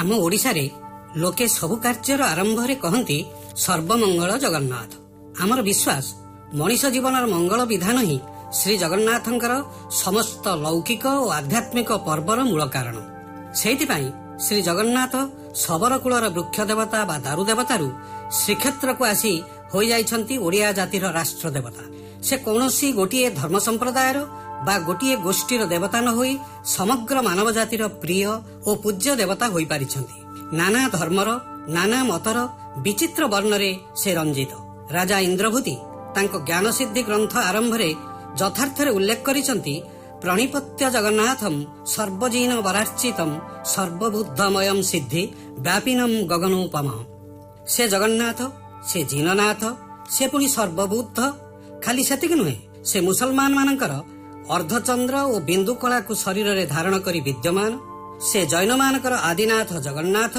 ଆମ ଓଡ଼ିଶାରେ ଲୋକେ ସବୁ କାର୍ଯ୍ୟର ଆରମ୍ଭରେ କହନ୍ତି ସର୍ବମଙ୍ଗଳ ଜଗନ୍ନାଥ। ଆମର ବିଶ୍ୱାସ, ମଣିଷ ଜୀବନର ମଙ୍ଗଳ ବିଧାନ ହିଁ ଶ୍ରୀ ଜଗନ୍ନାଥଙ୍କର ସମସ୍ତ ଲୌକିକ ଓ ଆଧ୍ୟାତ୍ମିକ ପର୍ବର ମୂଳ କାରଣ। ସେଇଥିପାଇଁ ଶ୍ରୀ ଜଗନ୍ନାଥ ଶବର କୂଳର ବୃକ୍ଷ ଦେବତା ବା ଦାରୁ ଦେବତାରୁ ଶ୍ରୀକ୍ଷେତ୍ରକୁ ଆସି ହୋଇଯାଇଛନ୍ତି ଓଡ଼ିଆ ଜାତିର ରାଷ୍ଟ୍ର ଦେବତା। ସେ କୌଣସି ଗୋଟିଏ ଧର୍ମ ସମ୍ପ୍ରଦାୟର ବା ଗୋଟିଏ ଗୋଷ୍ଠୀର ଦେବତା ନ ହୋଇ ସମଗ୍ର ମାନବ ଜାତିର ପ୍ରିୟ ଓ ପୂଜ୍ୟ ଦେବତା ହୋଇପାରିଛନ୍ତି। ନାନା ଧର୍ମର, ନାନା ମତର ବିଚିତ୍ର ବର୍ଣ୍ଣରେ ସେ ରଞ୍ଜିତ। ରାଜା ଇନ୍ଦ୍ରଭୂତି ତାଙ୍କ ଜ୍ଞାନସିଦ୍ଧି ଗ୍ରନ୍ଥ ଆରମ୍ଭରେ ଯଥାର୍ଥରେ ଉଲ୍ଲେଖ କରିଛନ୍ତି, ପ୍ରଣିପତ୍ୟ ଜଗନ୍ନାଥମ ସର୍ବଜୀନ ବରାର୍ଚିତମ ସର୍ବବୁଦ୍ଧମୟಂ ସିଦ୍ଧି ବ୍ୟାପିନମ ଗଗନୋପମ। ସେ ଜଗନ୍ନାଥ, ସେ ଜୀନନାଥ, ସେ ପୁଣି ସର୍ବବୁଦ୍ଧ। ଖାଲି ସେତିକି ନୁହେଁ, ସେ ମୁସଲମାନ ମାନଙ୍କର ଅର୍ଦ୍ଧଚନ୍ଦ୍ର ଓ ବିନ୍ଦୁ କଳାକୁ ଶରୀରରେ ଧାରଣ କରି ବିଦ୍ୟମାନ। ସେ ଜୈନମାନଙ୍କର ଆଦିନାଥ ଜଗନ୍ନାଥ।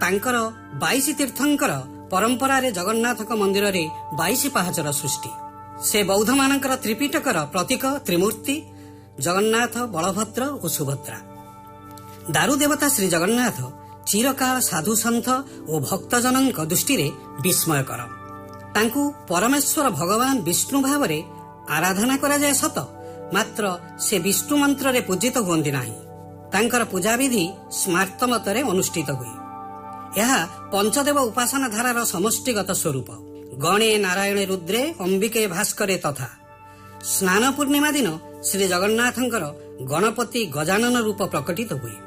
ତାଙ୍କର 22 ତୀର୍ଥଙ୍କର ପରମ୍ପରାରେ ଜଗନ୍ନାଥଙ୍କ ମନ୍ଦିରରେ 22 ପାହାଚର ସୃଷ୍ଟି। ସେ ବୌଦ୍ଧମାନଙ୍କର ତ୍ରିପିଟକର ପ୍ରତୀକ ତ୍ରିମୂର୍ତ୍ତି ଜଗନ୍ନାଥ, ବଳଭଦ୍ର ଓ ସୁଭଦ୍ରା। ଦାରୁ ଦେବତା ଶ୍ରୀ ଜଗନ୍ନାଥ ଚିରକାଳ ସାଧୁ ସନ୍ଥ ଓ ଭକ୍ତଜନଙ୍କ ଦୃଷ୍ଟିରେ ବିସ୍ମୟକର। ତାଙ୍କୁ ପରମେଶ୍ୱର ଭଗବାନ ବିଷ୍ଣୁ ଭାବରେ ଆରାଧନା କରାଯାଏ ସତ, ମାତ୍ର ସେ ବିଷ୍ଣୁ ମନ୍ତ୍ରରେ ପୂଜିତ ହୁଅନ୍ତି ନାହିଁ। ତାଙ୍କର ପୂଜାବିଧି ସ୍ମାର୍ତ ମତରେ ଅନୁଷ୍ଠିତ ହୁଏ। ଏହା ପଞ୍ଚଦେବ ଉପାସନା ଧାରାର ସମଷ୍ଟିଗତ ସ୍ୱରୂପ। ଗଣେ ନାରାୟଣେ ରୁଦ୍ରେ ଅମ୍ବିକେ ଭାସ୍କରେ ତଥା। ସ୍ନାନ ପୂର୍ଣ୍ଣିମା ଦିନ ଶ୍ରୀ ଜଗନ୍ନାଥଙ୍କର ଗଣପତି ଗଜାନନ ରୂପ ପ୍ରକଟିତ ହୁଏ।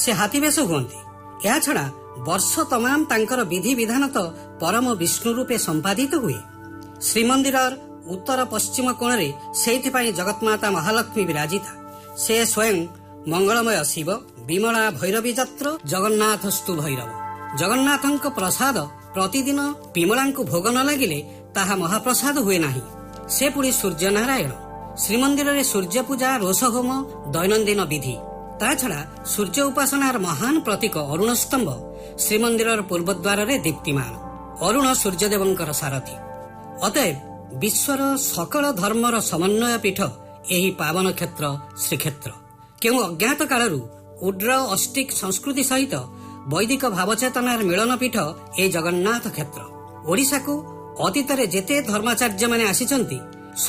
ସେ ହାତୀବେଶ ହୁଅନ୍ତି। ଏହାଛଡ଼ା ବର୍ଷ ତମାମ ତାଙ୍କର ବିଧି ବିଧାନ ତ ପରମ ବିଷ୍ଣୁ ରୂପେ ସମ୍ପାଦିତ ହୁଏ। ଶ୍ରୀମନ୍ଦିରର ଉତ୍ତର ପଶ୍ଚିମ କୋଣରେ ସେଇଥିପାଇଁ ଜଗନ୍ମାତା ମହାଲକ୍ଷ୍ମୀ ବିରାଜିତା। ସେ ସ୍ୱୟଂ ମଙ୍ଗଳମୟ ଶିବ। ବିମଳା ଭୈରବୀ ଯତ୍ର ଜଗନ୍ନାଥସ୍ତୁ ଭୈରବ। ଜଗନ୍ନାଥଙ୍କ ପ୍ରସାଦ ପ୍ରତିଦିନ ବିମଳାଙ୍କୁ ଭୋଗ ନ ଲାଗିଲେ ତାହା ମହାପ୍ରସାଦ ହୁଏ ନାହିଁ। ସେ ପୁଣି ସୂର୍ଯ୍ୟ ନାରାୟଣ। ଶ୍ରୀମନ୍ଦିରରେ ସୂର୍ଯ୍ୟ ପୂଜା, ରୋଷ ହୋମ ଦୈନନ୍ଦିନ ବିଧି। ତାଛଡ଼ା ସୂର୍ଯ୍ୟ ଉପାସନାର ମହାନ ପ୍ରତୀକ ଅରୁଣ ସ୍ତମ୍ଭ ଶ୍ରୀମନ୍ଦିରର ପୂର୍ବଦ୍ୱାରରେ ଦୀପ୍ତିମାନ। ଅରୁଣ ସୂର୍ଯ୍ୟଦେବଙ୍କର ସାରଥୀ। ଅତଏବ ବିଶ୍ୱର ସକଳ ଧର୍ମର ସମନ୍ୱୟ ପୀଠ ଏହି ପାବନ କ୍ଷେତ୍ର ଶ୍ରୀକ୍ଷେତ୍ର। କେଉଁ ଅଜ୍ଞାତ କାଳରୁ ଉଡ୍ର ଅଷ୍ଟିକ ସଂସ୍କୃତି ସହିତ ବୈଦିକ ଭାବଚେତନାର ମିଳନ ପୀଠ ଏହି ଜଗନ୍ନାଥ କ୍ଷେତ୍ର। ଓଡ଼ିଶାକୁ ଅତୀତରେ ଯେତେ ଧର୍ମାଚାର୍ଯ୍ୟମାନେ ଆସିଛନ୍ତି,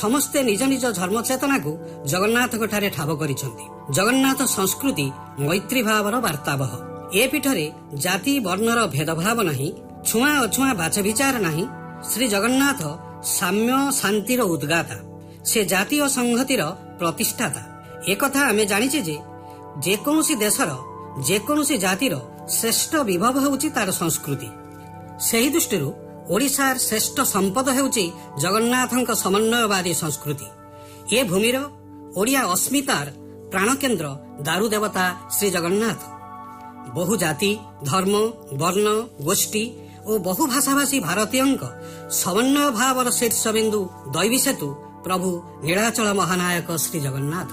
ସମସ୍ତେ ନିଜ ନିଜ ଧର୍ମଚେତନାକୁ ଜଗନ୍ନାଥଙ୍କଠାରେ ଠାବ କରିଛନ୍ତି। ଜଗନ୍ନାଥ ସଂସ୍କୃତି ମୈତ୍ରୀ ଭାବର ବାର୍ତ୍ତାବହ। ଏ ପୀଠରେ ଜାତି ବର୍ଣ୍ଣର ଭେଦଭାବ ନାହିଁ, ଛୁଆଁ ଅଛୁଆଁ ବାଛବିଚାର ନାହିଁ। ଶ୍ରୀ ଜଗନ୍ନାଥ ସାମ୍ୟ ଶାନ୍ତିର ଉଦ୍ଗାତା। ସେ ଜାତୀୟ ସଂହତିର ପ୍ରତିଷ୍ଠାତା। ଏକଥା ଆମେ ଜାଣିଛେ ଯେ ଯେକୌଣସି ଦେଶର, ଯେକୌଣସି ଜାତିର ଶ୍ରେଷ୍ଠ ବିଭବ ହେଉଛି ତାର ସଂସ୍କୃତି। ସେହି ଦୃଷ୍ଟିରୁ ଓଡ଼ିଶାର ଶ୍ରେଷ୍ଠ ସମ୍ପଦ ହେଉଛି ଜଗନ୍ନାଥଙ୍କ ସମନ୍ୱୟବାଦୀ ସଂସ୍କୃତି। ଏ ଭୂମିର ଓଡ଼ିଆ ଅସ୍ମିତାର ପ୍ରାଣକେନ୍ଦ୍ର ଦାରୁ ଦେବତା ଶ୍ରୀ ଜଗନ୍ନାଥ। ବହୁ ଜାତି, ଧର୍ମ, ବର୍ଣ୍ଣ, ଗୋଷ୍ଠୀ ଓ ବହୁ ଭାଷାଭାଷୀ ଭାରତୀୟଙ୍କ ସମନ୍ୱୟ ଭାବର ଶୀର୍ଷବିନ୍ଦୁ ଦୈବୀ ସେତୁ ପ୍ରଭୁ ନୀଳାଚଳ ମହାନାୟକ ଶ୍ରୀ ଜଗନ୍ନାଥ।